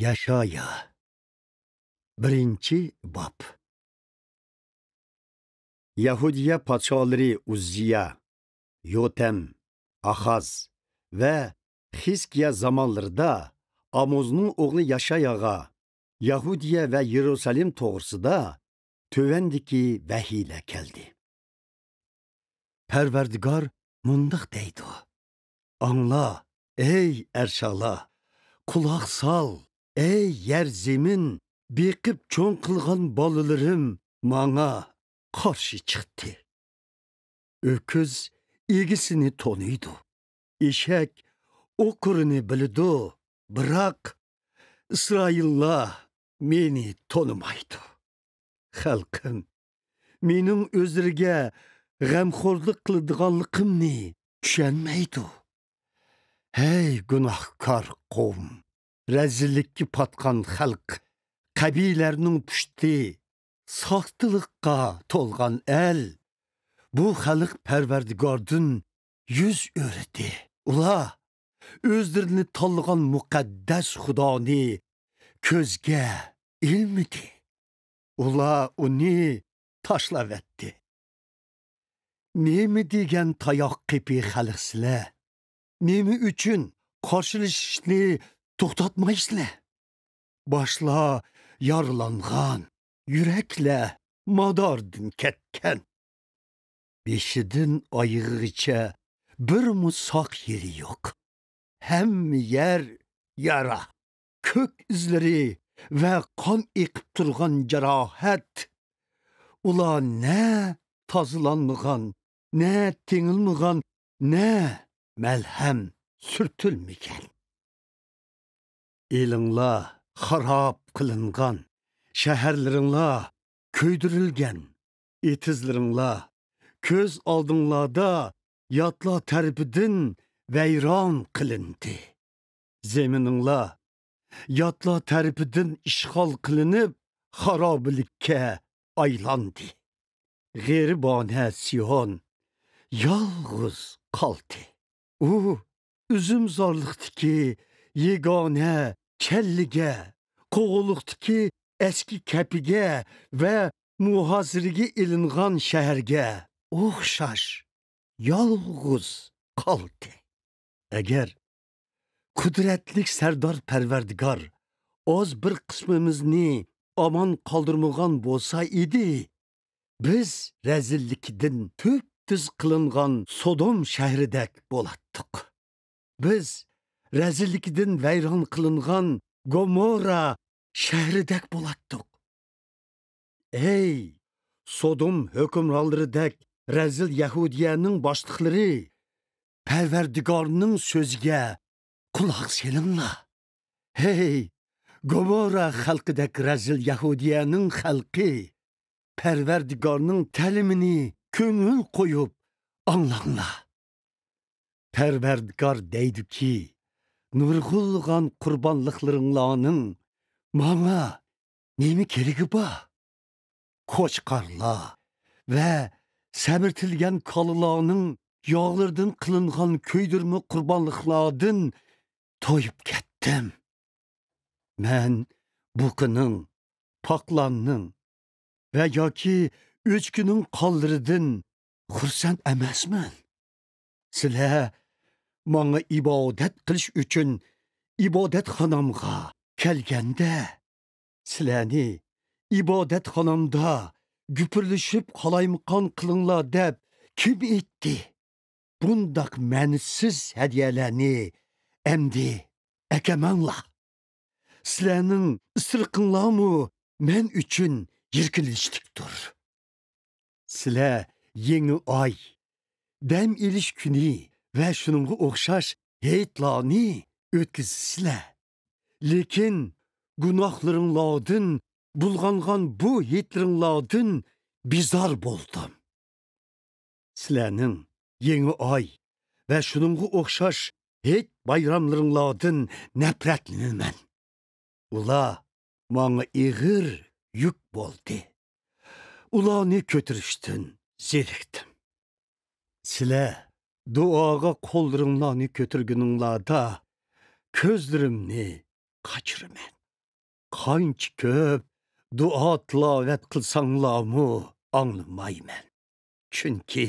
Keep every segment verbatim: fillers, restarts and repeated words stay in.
ياشايا. بىرىنچى باب. يەھۇدىيە پادىشاھلىرى ئۇززىيا، يوتەم، ئاخاز ۋە خىزكىيا زامانلىرىدا ئاموزنىڭ ئوغلى ياشاياغا يەھۇدىيە ۋە يېرۇسالېم توغرىسىدا تۆۋەندىكى ۋەھىيلەر كەلدى. پەرۋەردىگار مۇنداق دەيدۇ: ئاڭلا، ئەي ئەرشالا! قۇلاق سال، ئەي يەر زېمىن! بېقىپ چوڭ قىلغان بالىلىرىم ماڭا قارشى چىقتى. ئۆكۈز ئىگىسىنى تونۇيدۇ، ئېشەك ئوقۇرىنى بىلىدۇ، بىراق ئىسرائىللار مېنى تونۇمايدۇ. خەلقىم مېنىڭ ئۆزلىرىگە غەمخورلۇق قىلىدىغانلىقىمنى چۈشەنمەيدۇ. ھەي گۇناھكار قوۋم، رەزىللىككە پاتقان خەلق، قەبىلىلەرنىڭ پۇشتى، ساختىلىققا تولغان ئەل، بۇ خەلق پەرۋەردىگاردىن يۈز ئۆرۈدى. ئۇلار ئۆزلىرىنى تاللىغان مۇقەددەس خۇدانى كۆزگە ئىلمىدى. ئۇلار ئۇنى تاشلاۋەتتى. نېمە دېگەن تاياق قېپى خەلقسىلەر؟ نېمە ئۈچۈن قارشىلىشىشنى توختاتمايسىلەر؟ باشلار يارىلانغان، يۈرەكلەر ماداردىن كەتكەن. بېشىدىن ئايىغىغىچە بىرمۇ ساق يېرى يوق. ھەممە يەر يارا، كۆك ئىزلىرى ۋە قان ئېقىپ تۇرغان جاراھەت. ئۇلار نە تازىلانمىغان، نە تېڭىلمىغان، نە مەلھەم سۈرتۈلمىگەن. ئېلىڭلار خاراب قىلىنغان، شەھەرلىرىڭلار كۆيدۈرۈلگەن، ئېتىزلىرىڭلار كۆز ئالدىڭلاردا ياتلار تەرىپىدىن ۋەيران قىلىندى. زېمىنىڭلار ياتلار تەرىپىدىن ئىشغال قىلىنىپ، خارابىلىككە ئايلاندى. غېرىبانە سىيون يالغۇز قالدى. ئۇ ئۈزۈمزارلىقتىكى يېگانە كەللىگە، قوغۇنلۇقتىكى ئەسكى كەپىگە ۋە مۇھاسىرىگە ئېلىنغان شەھەرگە ئوخشاش يالغۇز قالدى. ئەگەر قۇدرەتلىك سەردار پەرۋەردىگار ئاز بىر قىسمىمىزنى ئامان قالدۇرمىغان بولسا ئىدى، بىز رەزىللىكىدىن تۈپتۈز قىلىنغان سودوم شەھىرىدەك بولاتتۇق. بىز رەزىللىكىدىن ۋەيران قىلىنغان گومورا شەھىرىدەك بولاتتۇق. ئەي، سودوم ھۆكۈمرانلىرىدەك رەزىل يەھۇدىيەنىڭ باشلىقلىرى، پەرۋەردىگارنىڭ سۆزىگە قۇلاق سېلىڭلار. ھەي، گومورا خەلقىدەك رەزىل يەھۇدىيەنىڭ خەلقى، پەرۋەردىگارنىڭ تەلىمىنى كۆڭۈل قويۇپ ئاڭلاڭلار. پەرۋەردىگار دەيدۇكى، نۇرغۇنلىغان قۇربانلىقلىرىڭلارنىڭ ماڭا نېمە كېرىكى بار؟ قوچقارلار ۋە سەمرىتىلگەن كالىلارنىڭ ياغلىرىدىن قىلىنغان كۆيدۈرمە قۇربانلىقلاردىن تويۇپ كەتتىم. مەن بۇقىنىڭ، پاقلاننىڭ ۋە ياكى ئۆچكىنىڭ قانلىرىدىن خۇرسەن ئەمەسمەن. سىلەر ماڭا ئىبادەت قىلىش ئۈچۈن ئىبادەتخانامغا كەلگەندە، سىلەرنى ئىبادەتخانامدا گۈپۈرلىشىپ قالايمىقان قىلىڭلار دەپ كىم ئېيتتى؟ بۇنداق مەنىسىز ھەدىيەلەرنى ئەمدى ئەكەلمەڭلار. سىلەرنىڭ ئىسرىقىڭلارمۇ مەن ئۈچۈن يىركىنچلىكتۇر. سىلەر يېڭى ئاي، دەم ئېلىش كۈنى ۋە شۇنىڭغا ئوخشاش ھېيتلارنى ئۆتكۈزىسىلەر. لېكىن گۇناھلىرىڭلاردىن بۇلغانغان بۇ ھېيتلىرىڭلاردىن بىزار بولدۇم. سىلەرنىڭ يېڭى ئاي ۋە شۇنىڭغا ئوخشاش ھېيت بايراملىرىڭلاردىن نەپرەتلىنىمەن. ئۇلار ماڭا ئېغىر يۈك بولدى. ئۇلارنى كۆتۈرۈشتىن زېرىكتىم. سىلەر دۇئاغا قوللىرىڭلارنى كۆتۈرگىنىڭلاردا كۆزلىرىمنى قاچۇرىمەن. قانچە كۆپ دۇئا تىلاۋەت قىلساڭلارمۇ ئاڭلىمايمەن. چۈنكى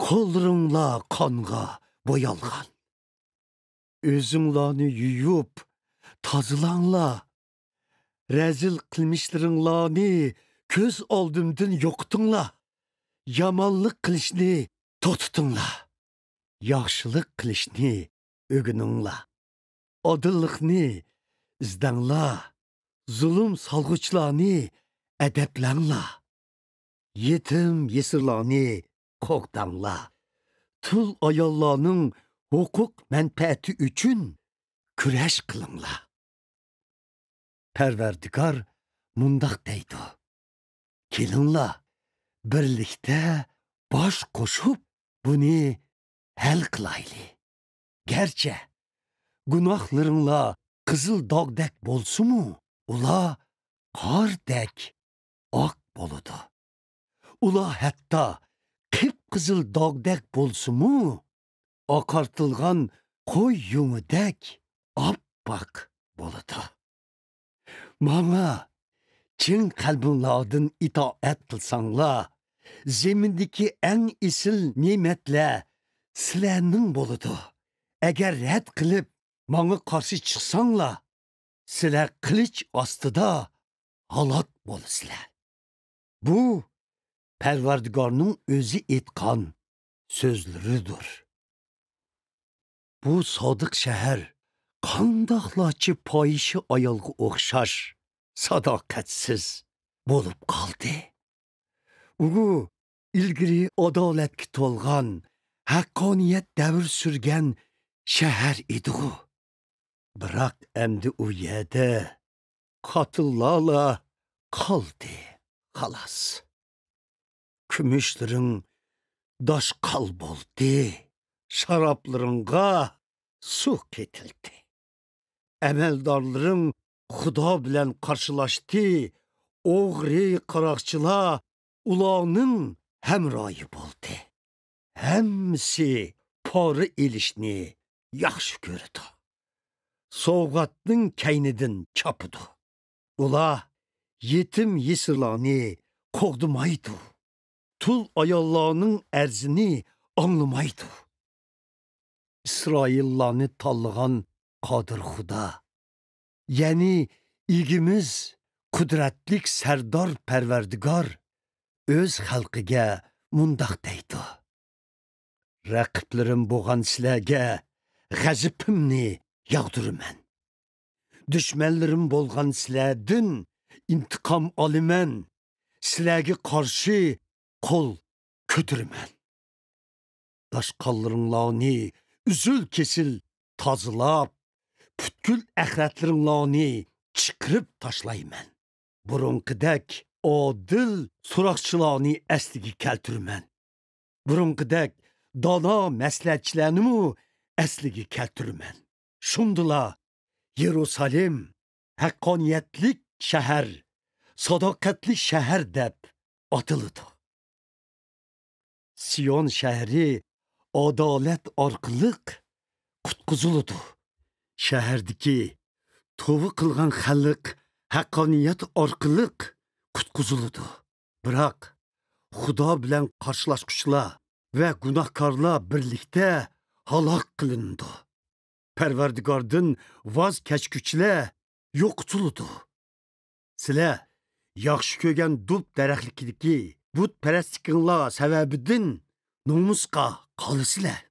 قوللىرىڭلار قانغا بويالغان. ئۆزۈڭلارنى يۇيۇپ تازىلاڭلار. رەزىل قىلمىشلىرىڭلارنى كۆز ئالدىمدىن يوقىتىڭلار. يامانلىق قىلىشنى توختىتىڭلار. ياخشىلىق قىلىشنى ئۆگىنىڭلار. ئادىللىقنى ئىزدەڭلار. زۇلۇم سالغۇچىلارنى ئەدەپلەڭلار. يېتىم يېسىرلارنى قوغداڭلار. تۇل ئاياللارنىڭ ھوقۇق مەنپەئەتى ئۈچۈن كۈرەش قىلىڭلار. پەرۋەردىگار مۇنداق دەيدۇ: كېلىڭلار، بىرلىكتە باش قوشۇپ بۇنى ھەل قىلايلى. گەرچە گۇناھلىرىڭلار قىزىل داغدەك بولسىمۇ، ئۇلار قاردەك ئاق بولىدۇ. ئۇلار ھەتتا قىپقىزىل داغدەك بولسىمۇ، ئاقارتىلغان قوي يۇڭىدەك ئاپئاق بولىدۇ. ماڭا چىن قەلبىڭلاردىن ئىتائەت قىلساڭلار، زېمىندىكى ئەڭ ئېسىل نېمەتلەر سىلەرنىڭ بولىدۇ. ئەگەر رەت قىلىپ ماڭا قارشى چىقساڭلار، سىلەر قىلىچ ئاستىدا ھالاك بولىسىلەر. بۇ پەرۋەردىگارنىڭ ئۆزى ئېيتقان سۆزلىرىدۇر. بۇ سادىق شەھەر قانداقلارچە پاھىشە ئايالغا ئوخشاش ساداقەتسىز بولۇپ قالدى. ئۇ ئىلگىرى ئادالەتكە تولغان، ھەققانىيەت دەۋر سۈرگەن شەھەر ئىدىغۇ. بىراق ئەمدى ئۇ يەردە قاتىللارلا قالدى، خالاس. كۈمۈشلىرىڭ داشقال بولدى، شارابلىرىڭغا سۇ قېتىلدى. ئەمەلدارلىرىڭ خۇدا بىلەن قارشىلاشتى، ئوغرى، قاراقچىلار ئۇلارنىڭ ھەمراھى بولدى. ھەممىسى پارا ئېلىشنى ياخشى كۆرىدۇ. سوۋغاتنىڭ كەينىدىن چاپىدۇ. ئۇلار يېتىم يېسىرلارنى قوغدىمايدۇ. تۇل ئاياللارنىڭ ئەرزىنى ئاڭلىمايدۇ. ئىسرائىللارنى تاللىغان قادىر خۇدا، يەنى ئىگىمىز، قۇدرەتلىك سەردار پەرۋەردىگار ئۆز خەلقىگە مۇنداق دەيدۇ: رەقىبلىرىم بولغان سىلەرگە غەزىپىمنى ياغدۇرىمەن. دۈشمەنلىرىم بولغان سىلەردىن ئىنتىقام ئالىمەن. سىلەرگە قارشى قول كۆتۈرىمەن. داشقاللىرىڭلارنى ئۈزۈل-كېسىل تازىلاپ، پۈتكۈل ئەخلەتلىرىڭلارنى چىقىرىپ تاشلايمەن. بۇرۇنقىدەك ئادىل سوراقچىلارنى ئەسلىگە كەلتۈرىمەن. بۇرۇنقىدەك دانا مەسلىھەتچىلەرنىمۇ ئەسلىگە كەلتۈرىمەن. شۇندىلا يېرۇسالىم ھەققانىيەتلىك شەھەر، ساداقەتلىك شەھەر دەپ ئاتىلىدۇ. سىيون شەھىرى ئادالەت ئارقىلىق قۇتقۇزۇلىدۇ. شەھەردىكى توۋا قىلغان خەلق ھەققانىيەت ئارقىلىق قۇتقۇزۇلىدۇ. بىراق خۇدا بىلەن قارشىلاشقۇچىلار ۋە گۇناھكارلار بىرلىكتە ھالاك قىلىنىدۇ. پەرۋەردىگاردىن ۋاز كەچكۈچىلەر يوقىتىلىدۇ. سىلەر ياخشى كۆرگەن دۇب دەرەخلىكىدىكى بۇتپەرەسلىكىڭلار سەۋەبىدىن نومۇسقا قالىسىلەر.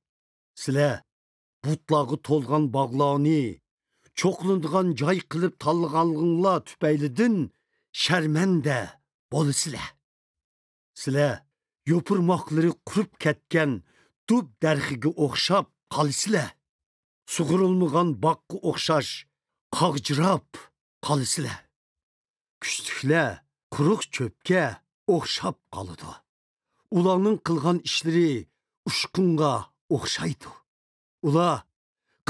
سىلەر بۇتلارغا تولغان باغلارنى چوقۇنىدىغان جاي قىلىپ تاللىغانلىقىڭلار تۈپەيلىدىن شەرمەندە بولىسىلەر. سىلەر يوپۇرماقلىرى قۇرۇپ كەتكەن دۇب دەرىخىگە ئوخشاپ قالىسىلەر. سۇغۇرۇلمىغان باغقا ئوخشاش قاغجىراپ قالىسىلەر. كۈچلۈكلەر قۇرۇق چۆپكە ئوخشاپ قالىدۇ. ئۇلارنىڭ قىلغان ئىشلىرى ئۇچقۇنغا ئوخشايدۇ. ئۇلار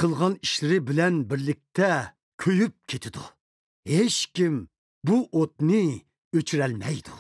قىلغان ئىشلىرى بىلەن بىرلىكتە كۆيۈپ كېتىدۇ. ھېچكىم بۇ ئوتنى ئۆچۈرەلمەيدۇ.